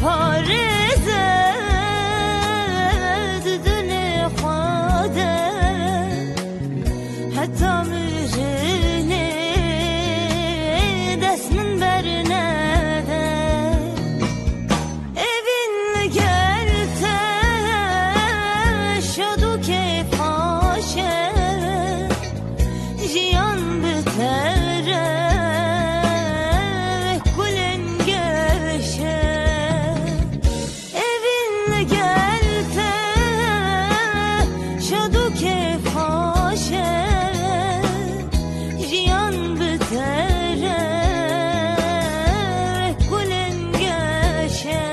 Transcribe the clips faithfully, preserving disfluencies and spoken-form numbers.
Parêze di dunê xwe de, heta mirinê dest min bernede. Evîn li gel te şad û kêfxweş e. Jiyan bi te re wek gulên geş e. Evîn li gel te şad û kêfxweş e. Jiyan bi te re wek gulên geş e.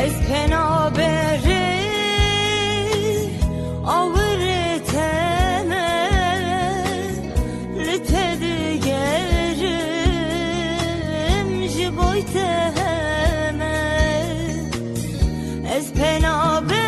Ez penaberê awirê te me, li te digerim ji boy te heme. Ez penaberê